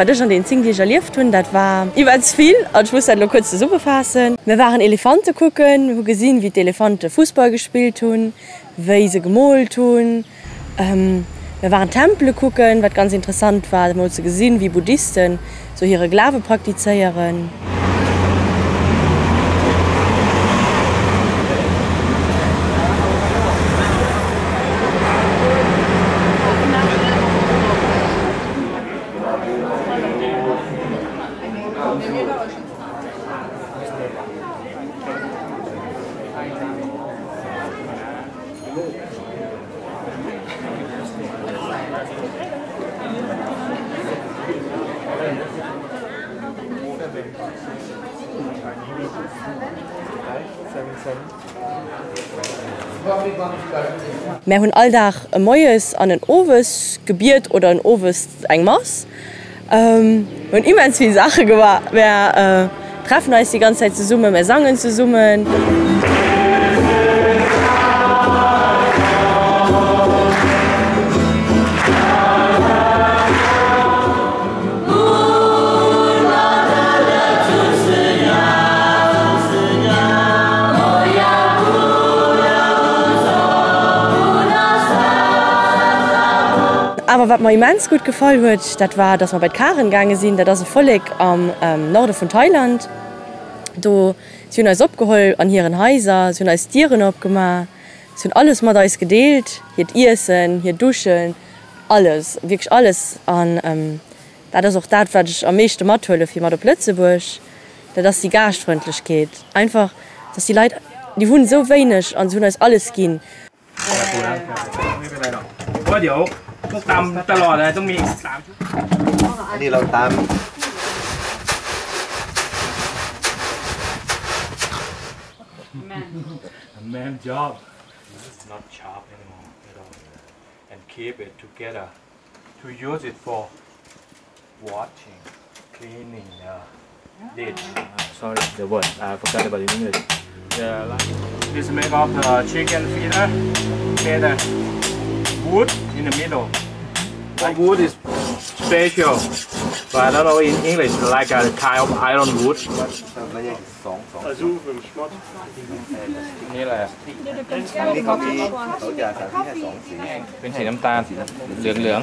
Wat ech an deenen 10 Deeg erlieft hunn, dat war immens vill an ech muss dat elo kuerz zesummefaassen. Mir waren Elefante kucken, mir hu gesinn, wéi d'Elefante Fussball gespillt hunn, wéi se gemoolt hunn. Mir waren Tempele kucken, wat ganz interessant war, emol ze gesinn, wéi Buddhisten sou hire Glawe praktizéieren. Mär hunn all Dag e Moies an en Owes Gebiet oder en Owes eng Mass. Mir hunn immens vill Saache gemaach. Mär treffen eis déi ganz Zäit zesummen, mär sangen zesummen. Awer wat mer immens gutt gefall huet, dat war, dass mer bei d'Karen gaange sinn. Dat ass e Vollek am Norde vun Thailand. Do, si hunn eis opgeholl an hiren Haiser, si hunn eis d'Dieren opgemaach, si hunn alles mat eis gedeelt, hiert Iessen, hir Duschen, alles, wierklech alles. An dat ass och dat, wat ech am meeschte mathuele fir mat op Lëtzebuerg, dat ass déi Gaaschtfrëndlechkeet. Einfach, dass déi Leit, déi hunn esou wéineg an se hunn eis alles ginn. นี่อะไรเป็นสีน้ำตาลเหลืองเหลือง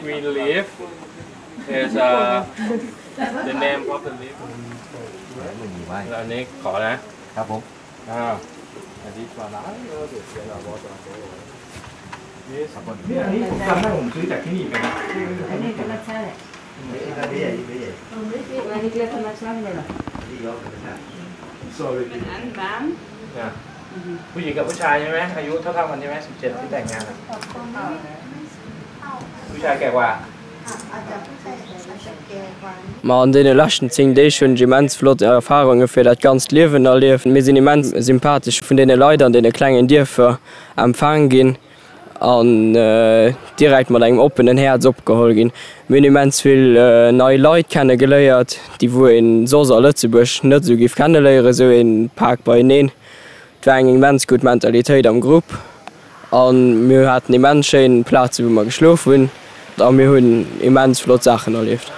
Green leaf is uh, the name of the leaf อันนี้ขอนะครับผมอ่าอันนี้ปลาร้านี่อันนี้ผมจำได้ผมซื้อจากที่นี่ไปนะผู้หญิงกับผู้ชายใช่ไหมอายุเท่าๆกันใช่ไหม17ที่แต่งงานอะผู้ชายแก่กว่า Ma an deene leschten 10 Deeg hunn ech immens flott Erfarunge fir dat ganzt Liewen erlieft. Mir sinn immens sympathesch vun deene Leit an deene klengen Dierfer empfaang ginn an direkt mat engem oppenen Häerz opgeholl ginn. Mir hunn immens vill nei Leit kenne geléiert, déi wou een soss a Lëtzebuerg net esou giff kenne léieren, esou een Pak beieneen. Et war eng immens gutt Mentalitéit am Grupp an mir haten immens schéin Plaze wou mer geschlof hunn a mir hunn immens flott Saachen erlieft.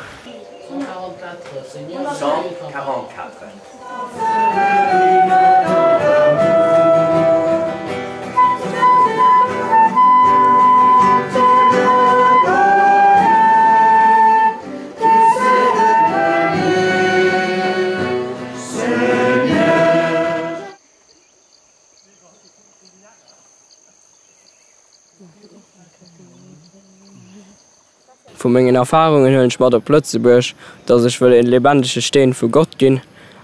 Vu mengen Erfarungen huelen ech mat op Lëtzebuerg, dass ech wëll e lebendige Steen vu Gott ginn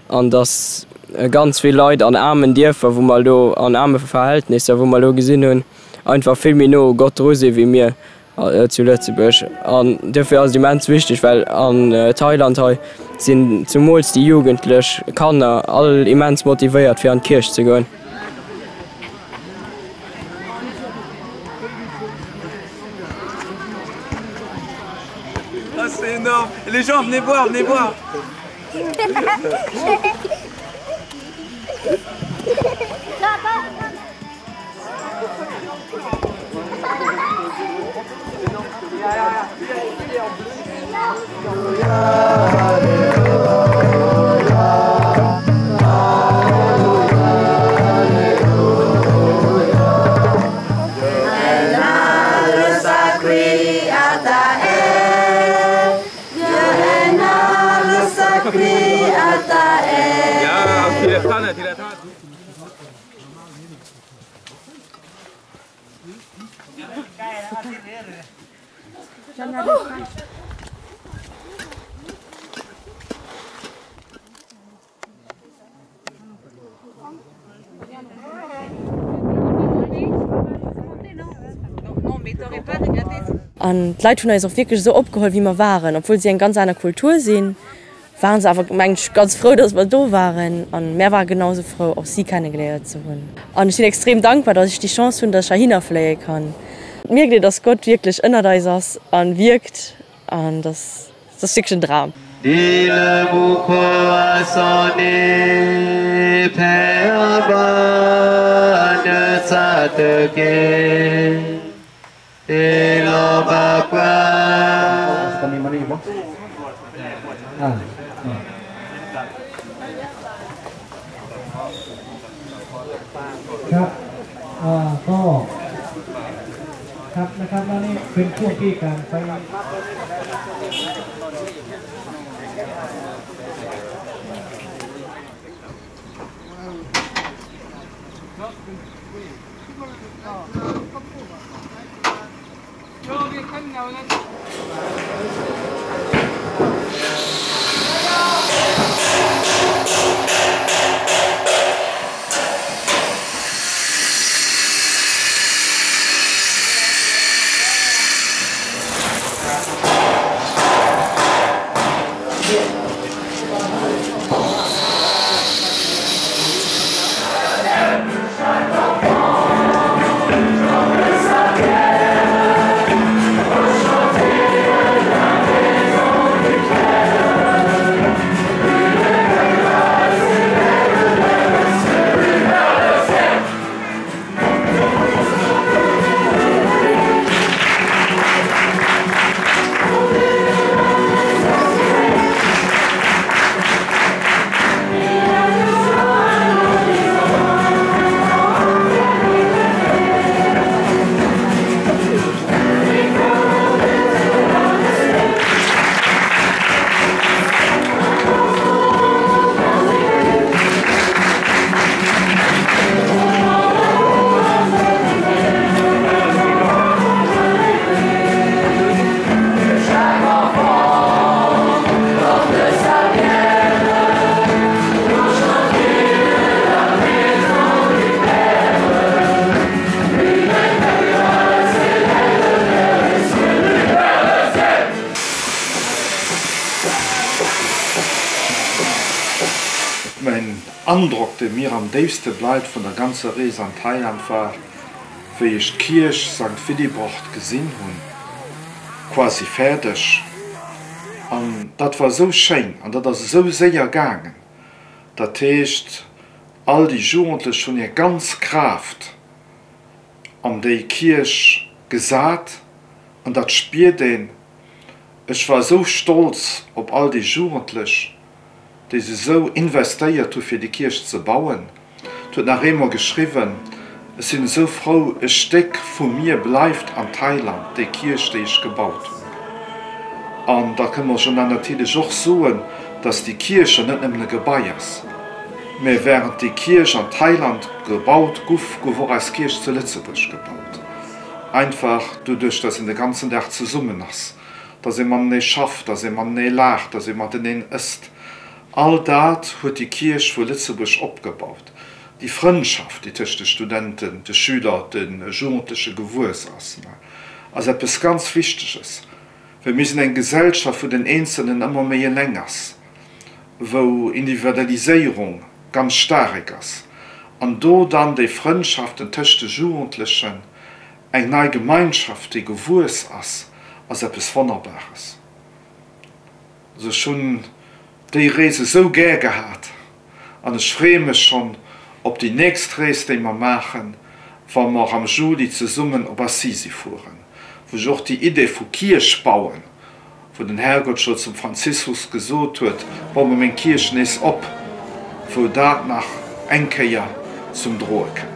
an dass ganz vill Leit an aarmen Dierfer, wou mer elo, an aarme Verhältnisser, wou mer elo gesinn hunn, einfach vill méi no u Gott dru si wéi mir zu Lëtzebuerg. An duerfir ass et immens wichteg, well an Thailand hei sinn zumools déi Jugendlech, Kanner all immens motivéiert fir an d'Kierch ze goen. An d'Leit hunn eis och wierklech esou opgeholl, wéi mer waren. Obwuel si eng ganz aner Kultur sinn, waren se awer, mengen ech, ganz frou, dass mer do waren. An mär ware genau esou frou, och si kennegeléiert ze hunn. An ech sinn extrem dankbar, dass ech déi Chance hunn, dass ech heihinner fléie kann. Et mierkt een, dass Gott wierklech ënnert eis ass a wierkt. An dass ass wierklech en Dram. Mäin Androck, dee mir am déifste bleift vun der ganzer Rees an Thailand war, wéi ech d'Kierch Sankt Willibrord gesinn hunn, quasi fäerdeg. An dat war esou schéin an dat ass esou séier gaangen. Dat heescht, all déi Jugendlech hunn hir ganz Kraaft an déi Kierch gesat an dat spiert een. Ech war esou stolz op all déi Jugendlech, déi sech esou investéiert hu fir déi Kierch ze bauen. Et huet nach eemol geschriwwen, Ech sinn esou frou, e Stéck vu mir bleift an Thailand, déi Kierch, déi ech gebaut hunn. An da kënne mer jo natierlech och soen, dass déi Kierch jo net nëmmen e Gebai ass, mä während déi Kierch an Thailand gebaut guff, guff och eis Kierch zu Lëtzebuerg gebaut. Einfach doduerch, dass een de ganzen Dag zesummen ass, dass ee matenee schafft, dass ee matenee laacht, dass ee mateneen ësst. All dat huet déi Kierch vu Lëtzebuerg opgebaut. Déi Frëndschaft, déi tëscht de Studenten, de Schüler, de Jugendleche gewuess ass, ass eppes ganz Wichteges, well mir sinn eng Gesellschaft, wou den Eenzelnen ëmmer méi eleng ass, wou Individualiséierung ganz staarek ass, an do dann déi Frëndschaften tëscht de Jugendlechen, eng nei Gemeinschaft, déi gewuess ass, ass eppes Wonnerbares. Also ech hunn déi Rees esou gär gehat an ech freeë mech schonn op déi nächst Rees, déi mer maachen, wa mer am Juli zesummen op Assisi fueren, wou ech och déi Idee vu Kierch bauen. Wou den Herrgott scho zum Franziskus gesot huet, Bau mer meng Kierch nees op, wou dat nach eng Kéier zum Droe kënnt.